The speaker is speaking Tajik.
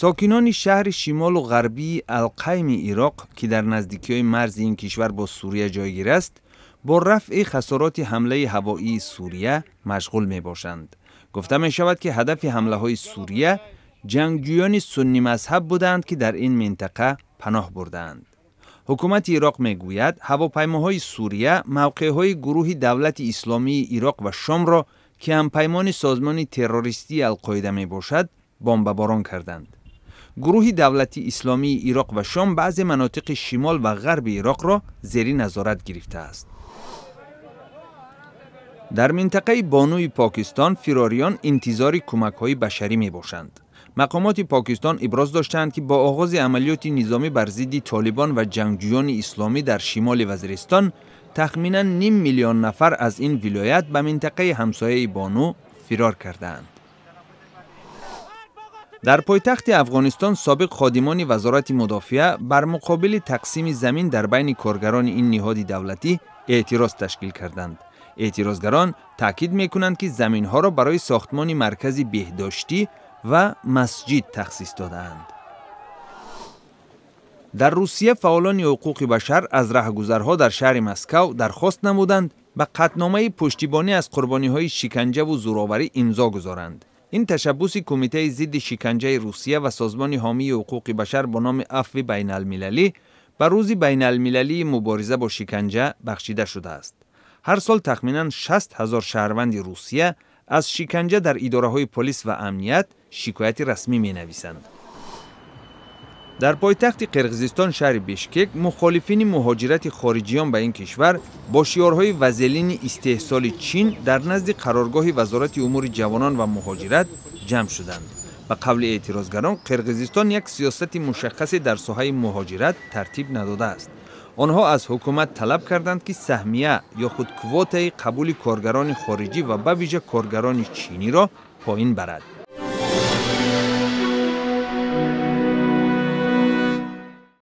Сокинони шаҳри шимолу ғарбии Алқайми Ироқ, ки дар наздикиҳои марзи ин кишвар бо Сурия ҷойгир аст, бо рафъи хасороти ҳамлаи ҳавоии Сурия машғул мебошанд. Гуфта мешавад, ки ҳадафи ҳамлаҳои Сурия ҷангҷӯёни суннимазҳаб буданд, ки дар ин минтақа паноҳ бурдаанд. Ҳукумати Ироқ мегӯяд, ҳавопаймоҳои Сурия мавқеъҳои гурӯҳи Давлати Исломии Ироқ ва Шомро, ки ҳампаймони созмони террористии Алқоида мебошад, бомбаборон карданд. Гурӯҳи Давлати Исломии Ироқ ва Шом баъзе манотиқи шимол ва ғарби Ироқро зери назорат гирифтааст. Дар минтақаи Бонуи Покистон фирориён интизори кӯмакҳои башарӣ мебошанд. Мақомоти Покистон иброз доштаанд, ки бо оғози амалиёти низомӣ бар зидди Толибон ва ҷангҷӯёни исломӣ дар шимоли Вазиристон тахминан ним миллион нафар аз ин вилоят ба минтақаи ҳамсояи Бону фирор кардаанд. Дар пойтахти Афғонистон собиқ ходимони Вазорати мудофиа бар муқобили тақсими замин дар байни коргарони ин ниҳоди давлатӣ эътироз ташкил карданд. Эътирозгарон таъкид мекунанд, ки заминҳоро барои сохтмони маркази беҳдоштӣ ва масҷид тахсис додаанд. Дар Русия фаъолони ҳуқуқи башар аз раҳгузарҳо дар шаҳри Москав дархост намуданд, ба қатъномаи пуштибонӣ аз қурбониҳои шиканҷаву зӯроварӣ имзо гузоранд. Ин ташаббуси Кумитаи зидди шиканҷаи Русия ва созмони ҳомии ҳуқуқи башар бо номи Афви байналмилалӣ ба Рӯзи байналмилалии мубориза бо шиканҷа бахшида шудааст. Ҳар сол тахминан 60 000 шаҳрванди Русия аз шиканҷа дар идораҳои полис ва амният шикояти расмӣ менависанд. Дар пойтахти Қирғизистон, шаҳри Бишкек, мухолифини муҳоҷирати хориҷиён ба ин кишвар бо шиорҳои вазелини истеҳсоли Чин дар назди қароргоҳи Вазорати умури ҷавонон ва муҳоҷират ҷамъ шуданд. Ба қавли эътирозгарон, Қирғизистон як сиёсати мушаххасе дар соҳаи муҳоҷират тартиб надодааст. Онҳо аз ҳукумат талаб карданд, ки саҳмия ё худ квотаи қабули коргарони хориҷӣ ва ба вижа коргарони чиниро поин барад.